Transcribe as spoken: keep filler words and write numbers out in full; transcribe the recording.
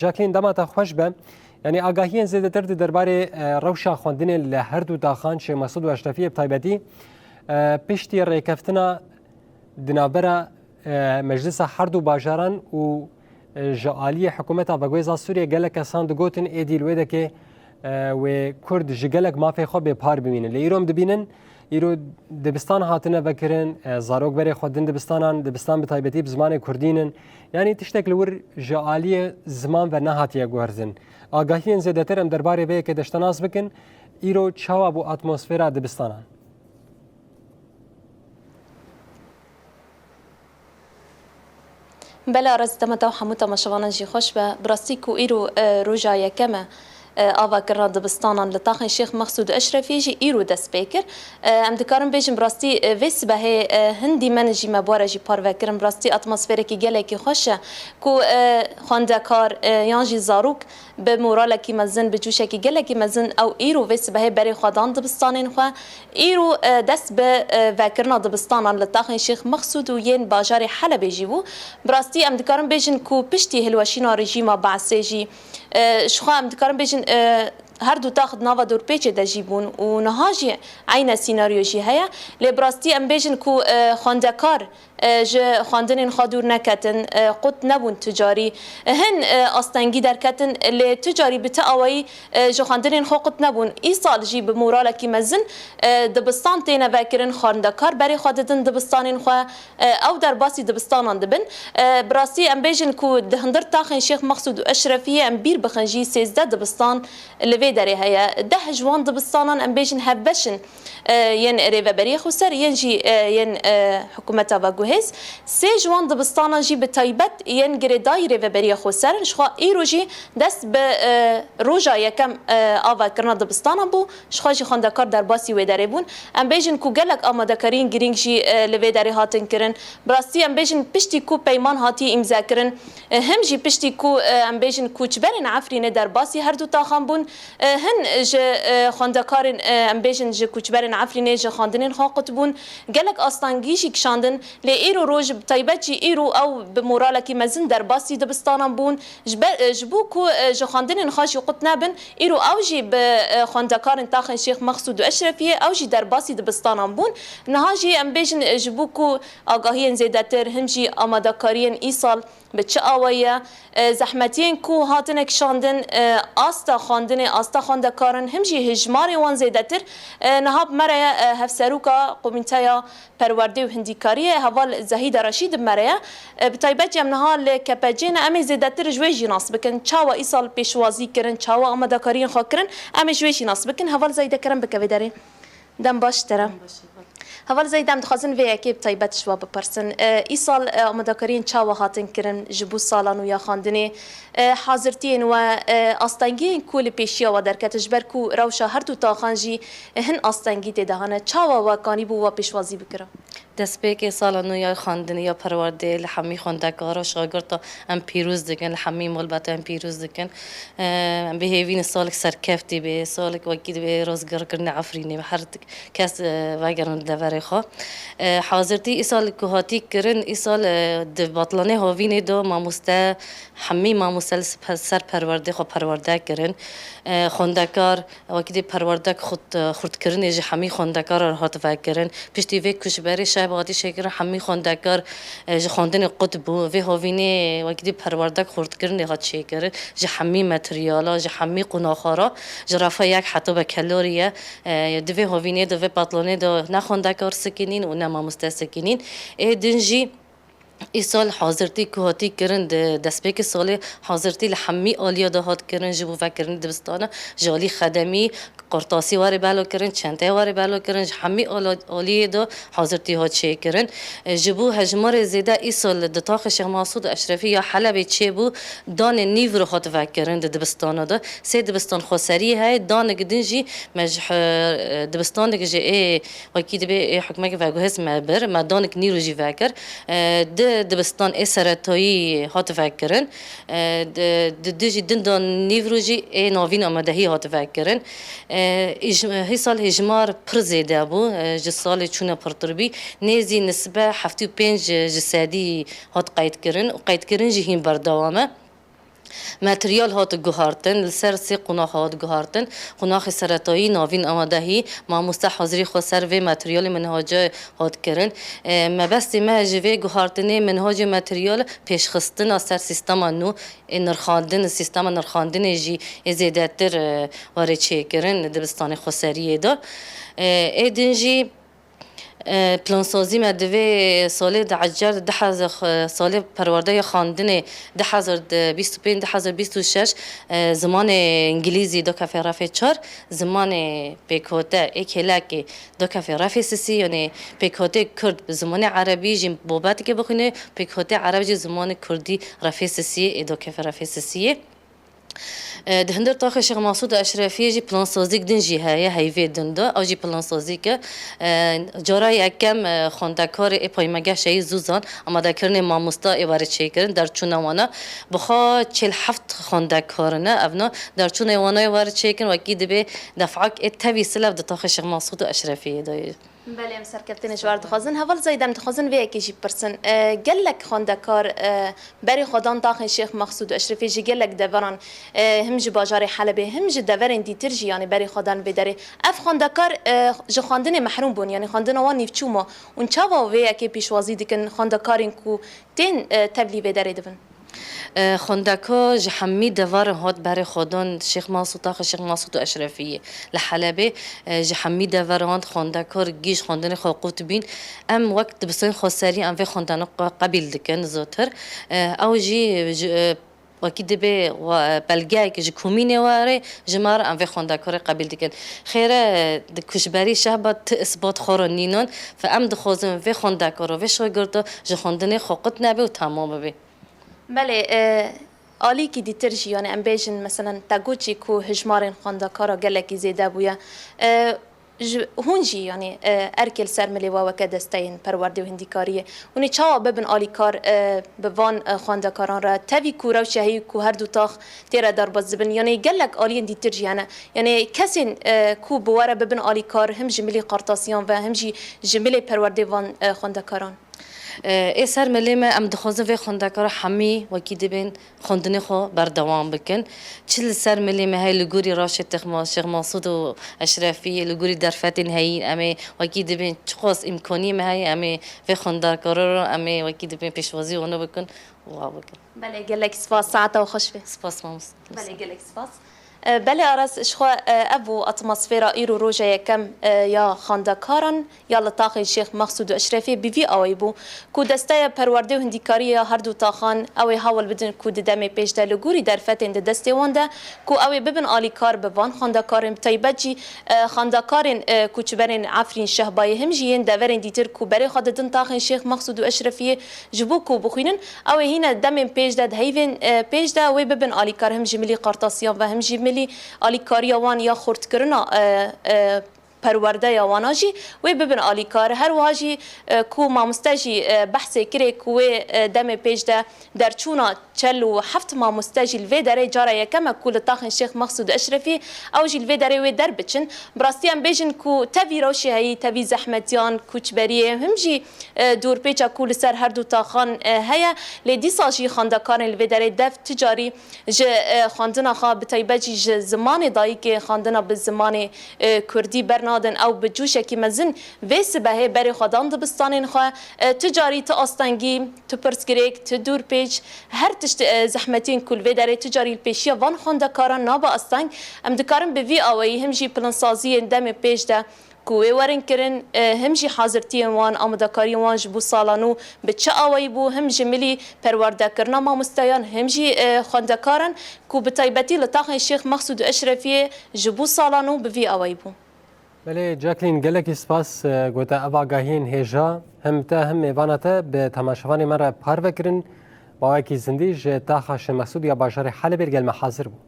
Jacqueline, dema te xweş be. Yanî agahiyên zêdetir di derbarê, e, rewşa xwendinê li her du taxan Şêx Mesûd û Eşrefiyê bi taybetî, e, piştî rêkeftina di navbera, e, meclisa her du bajaran û, e, ji aliyê hikûmeta veguhêza Sûriyê gelek kesan digotin êdî li wê dekê, e, wê Kurd ji gelek mafê xwe bêpar bimînin. Lê îro em dibînin, îro dibistan hatine vekirin, e, zarok berê xwe din dibistanan, dibistan bi taybetî bi zimanê kurdî nin. Yanî tiştek li wir ji aliyê ziman ve nehatiye guherzin. Agahiyên zêdetir em derbarê vê yekê deştenas bikin, îro çawa bû atmosfera dibistanan? Bela rez dema te û hemû temaşevanan jî xweş be. Bi rastî ku îro, e, roja yekem e, e, avakirina dibistanan li taxên Şêx Mexsûd û Eşrefî jî îro dest pê kir. E, em dikarin bêjin bi rastî, e, vê sibehê, e, hin dîmen jî me bi we re jî parve kirin. Bi rastî atmosferekî gelekî xweş e ku, e, xwendekar, e, yan jî zarok bi moralekî mezin, bi cûşekî gelekî mezin ew îro vê sibehê berê xwe dan dibistanên xwe. Îro, e, dest bi, e, vekirina dibistanan li taxên Şêx Mexsûd û yên bajarê Helebê jî bû. Bi rastî em dikarin bêjin ku piştî hilweşîna rejîma Beesê jî, e, ji xwe em dikarin bêjin, e, her du tax di nava dorpêçê de jî bûn û niha jî eyne sînaryo jî heye. Lê bi rastî em bêjin ku, e, xwendekar, e, ji xwendinên xwe dûr neketin, e, qut nebûn tu carî. Hin, e, astengî derketin, lê tu carî bi ti awayî, e, ji xwendinên xwe qut nebûn. Îsal jî bi moralekî mezin, e, dibistan têne vekirin, xwendekar berê xwe didin dibistanên xwe, e, ew derbasî dibistanan dibin. E, bi rastî em bêjin ku di hundir taxên Şêx Mexsûd û Eşrefiyê em bîr bixin jî sêzdeh dibistan li vê derê heye. Deh ji wan dibistanan em bêjin hevbeş in, e, yên Rêveberiya Xweser, yên jî, e, yên, e, hikûmeta veguhêz. Sê ji wan dibistanan jî bi taybet yên girêdayî Rêveberiya Xweser in. Ji xwe îro jî dest bi, e, roja yekem, e, avakirina dibistanan bû. Ji xwe jî xwendekar derbasî wê derê bûn. Em bêjin ku gelek amadekariyên girîng jî, e, li vê derê hatin kirin. Bi rastî em bêjin piştî ku peyman hatiye îmzekirin, e, him jî piştî ku, e, em bêjin koçberên Efrînê derbasî her du taxan bûn, e, hin ji, e, xwendekarên, e, em bêjin ji koçberên Efrînê ji xwendinên xwe qut bûn. Gelek astengî jî kişandin, lê îro roj bi taybet jî îro ew bi moralekî mezin derbasî dibistanan bûn. Ji ber, e, ji bo ku, e, ji xwendinên xwe jî qut nebin, îro ew jî bi, e, xwendekarên taxên Şêx Mexsûd û Eşrefiyê ew jî derbasî dibistanan bûn. Niha jî em bêjin, e, ji bo ku agahiyên zêdetir, him jî amadekariyên îsal bi çi awayî ye, e, zehmetiyên ku hatine kişandin, e, asta xwendinê, asta xwendekarin, him jî hijmarê wan zêdetir, e, niha bi me re ye, e, hevseroka Komîteya Perwerdê û Hindîkariyê, heval Zehîda Reşîd bi me re ye. E, bi taybet jî em niha li K P C'ê ne, em ê zêdetir ji wê jî nas bikin. Çawa îsal pêşwazî kirin, çawa amadekariyên xwe kirin, em ê ji wê jî nas bikin. Heval Zehîda, kerem bike vê derê. Dem baş te re. Dem baş, heval. Heval Zehîda, em dixwazin vê yekê bi taybet ji we bipirsin. E, îsal, e, amadekariyên çawa hatin kirin ji bo sala nû ya xwendinê? E, hazirtiyên we, e, astengiyên ku li pêşiya we derketin, ji ber ku rewşa her du taxan jî, e, hin astengî tê de hene. Çawa we kanîbû we pêşwazî bikirin? Destpêkê sala nû ya xwendinê ya perwerdeyê li hemî xwendekara şagirta em pîroz dikin, li hemî malbata em pîroz dikin. Em bi hêvî ne salek serkeftî bê, salek wekî divê rastgirkirinê Efrînê be, her kes, e, vegerin li deverê xwe. E, hazirtî îsal ku hatî kirin, îsal, e, di batlanê havînê de mamoste, hemî mamoste li spe-, ser perwerdê xwe perwerde kirin. E, xwendekar, wekî dê perwerdek xurt-, xurtkirinê ji hemî xwendekaran hat vekirin. Piştî vê koçberê şehb hatî çêkirin, hemî xwendekar, e, ji xwendinê qut bû. Vê havînê wekî dê perwerdek xurtkirinê hat çêkirin. Ji hemî materyala, ji hemî qonaxa re, ji refa yek heta be kelorî ye. E, di vê havînê de, vê patlanê de ne xwendekar sikînîn û ne mamoste sikînîn. Ê din jî, Îsal hazirtî ku hatî kirin di destpêkê salê, hazirtî li hemî aliya de hat kirin, ji bo vekirinê dibistana, ji alî xedemî, qurtasî were belakirin, çenteyê were belakirin, ji hemî ala-, aliyê de hazirtî hat çêkirin. E, ji bo hejmarê zêde îsal di taxê Şêx Mesûd Eşrefî ya Helebê çêbû, danê nîvro hat vekirin di dibistana de. Sê dibistan xweserî heye, danek din jî me ji he-, dibistanek ji ê wekî dibê ê hikûmeke veguhêz me bir, me danek nîro jî vekir. E, di dibistan ê seretayî hat vekirin. E, di, di, di jî din dan nîvro jî ê navîn amadehî hat vekirin. E, îj-, hîsal hêjmar pir zêde bû, e, ji salê çûna pirtir bî. Nêzî nisbe heftê û pênc ji sedî hat qeydkirin û qeydkirin jî hîn berdewam e. Materyal hat guhartin, li ser sê qonax hat guhartin. Qonaxê seretayî navîn amadehî, mamoste hazirî xwe ser vê materyalê minhaca hat kirin. E, mebestê me ji vê guhartinê minhacê materyal pêşxistina ser sîstema nû ê nirxandin, sîstema nirxandinê jî ê zêdetir, e, were çêkirin li dibistanê xweseriyê de. E, ê din jî E, plansazî me di vê salê de ecer du hezar, salê perwerdeya xwendinê du hezar bîst û pênc, du hezar bîst û şeş, e, zimanê îngilîzî dokefe refê çar, zimanê pêkhote ê kêlekê dokefe refê sisî, yanî pêkhotê kurd bi zimanê erebî jî babeteke bixwîne, pêkhotê ereb jî zimanê kurdî refê sisiyê ê dokefe refê sisiyê. E, di hundir taxê Şêx Masûd Eşrefiyê jî plansazîk din jî heye, heyvê din de, ew jî plansazîk e. E, cara yekem, e, xwendekarê ê paymegeh Şehîd Zûzan, amadekirinê mamosta ê were çêkirin, derçûna wana, bi xwe çêl heft xwendekar in, evna derçûnê wana yê were çêkirin, wekî dibê defak ê tevî silev di taxê Şêx Masûd Eşrefiyê de ye. Belê, em serkeftinê ji we re dixwazin. Heval Zeyde, em dixwazin vê yekê jî bipirsin. E, gelek xwendekar, e, berê xwe dan taxên Şêx Mexsûd û Eşrefê ji gelek deveran, e, him ji bajarê Helebê, him ji deverên dîtir jî, yanî berê xwe dan vê derê. Ev xwendekar, e, ji xwendinê mehrum bûn, yanî xwendina wan nîvçû ma. Hûn çawa vê yekê pîşwazî dikin xwendekarên ku tên, e, tevlî vê derê dibin? E, xwendekar ji hemî devaran hat berê xwe dan Şêx Masûd, taxê Şêx Masûd û Eşrefiyê li Helebê, e, ji hemî devaran hat xwendekar gîj xwendinê xwe qût bîn. Em wek dibistanên xweserî em vê xwendina qe-, qebîl dikin zûtir. E, ew jî ji, e, wekî dibê wa-, belgeyek ji komînê were ji me re em vê xwendekarê qebîl dikin. Xêre, e, di kuşberî şehba ti isbat xwe re nînan ve em dixwazin vê xwendekaro, vê şagirdo ji xwendinê xwe qut nebe û temam bibe. Belê, e, alîkî dîtir jî, yanî em bêjin, meselen, te got jî ku hijmarên xwendekara gelekî zêde bûye. E, ji, hûn jî, yanî, e, erkê li ser milê we weke desteyên perwerdê û hindîkariyê, hûn ê çawa bibin alîkar, e, bi van, e, xwendekaran re? Tevî ku rewşe heyî ku her du tax tê re derbas dibin, yanî gelek aliyên dîtir jî hene. Yanî kesên, e, ku bi we re bibin alîkar, him ji milî qartasiyan ve, him jî ji milê perwerdê van, e, xwendekaran. E, ê ser milê me, em dixwazin vê xwendekara hemî wekî dibên xwendinê xwe berdewam bikin. Çi li ser milê me heye li gorî rewşê Şêx Ma-, Şêx Masûd û Eşrefiyê, li gorî derfetên heyî, em ê wekî dibên çiqas îmkaniyê me heye, em ê vê xwendekara re, em ê wekî dibên pêşwazî wana bikin û wa bikin. Belê, gelek spas, saeta we xweş be. Spas mamoste. Belê, gelek spas. E, belê Aras, ji xwe, e, ev bû atmosfera îro roja yekem, e, ya xwendekaran ya li taxê Şêx Mexsûd û Eşrefê bi vî awayî bû ku desteya perwerdê û hindîkariyê ya her du taxan ew ê hewl bidin ku di demê pêş de li gorî derfetên di destê wan de ku ew ê bibin alîkar bi van xwendekarên, bi taybet jî, e, xwendekarên, e, koçberên Efrîn, Şehbayê, him jî yên deverên dîtir ku berê xwe didin taxên Şêx Mexsûd û Eşrefiyê ji bo ku bixwînin. Ew ê hîne demên pêş de, di heyvên, e, pêş de wê bibin alîkar, him ji milî qartasiyan ve, him jî milî alîkariya wan ya xurtkirina, e, e, perwerdeya wana jî wê bibin alîkar. Her wiha jî, e, ku mamoste jî, e, behsê kirê ku wê, e, demê pêş de derçûna çel û heft mamoste jî li vê derê cara yekem e ku li taxên Şêx Mexsûd Eşrefî ew jî li vê derê wê derbiçin. Bi rastî em bêjin ku tevî rewşê heyî, tevî zehmetiyan, koçberiyê, him jî, e, dorpêça ku li ser her du taxan, e, heye, lê dîsa jî xwendekarên li vê derê dev ti carî ji, e, xwendina xwe, bi taybet jî ji zimanê dayikê, xwendina bi zimanê, e, kurdî bernadin. Ew bi cûşekî mezin vê sibehê berê xwe dan dibistanên xwe, e, ti carî, ti astengî, ti pirsgirêk, ti dorpêç, her tişt, e, zehmetiyên ku li vê derê ti carî li pêşiya van xwendekaran nabe asteng. Em dikarin bi vî awayî him jî plansaziyên demê pêş de ku wê werin kirin, e, him jî hazirtiyên wan, amadekariyên wan ji bo sala nû bi çi awayî bû, him ji milî perwerdekirina mamosteyan, him jî, e, xwendekaran ku bi taybetî li taxên Şêx Mexsûd û Eşrefiyê ji bo sala nû bi vî awayî bû. Belê Jacqueline, gelekî spas, e, ku te ev agahiyên hêja him te him mêvana te bi temaşevanê me re parve kirin. Bi awayekî zindî ji taxa Şêx Mexsûd ya bajarê Helebê gel me hazir bû.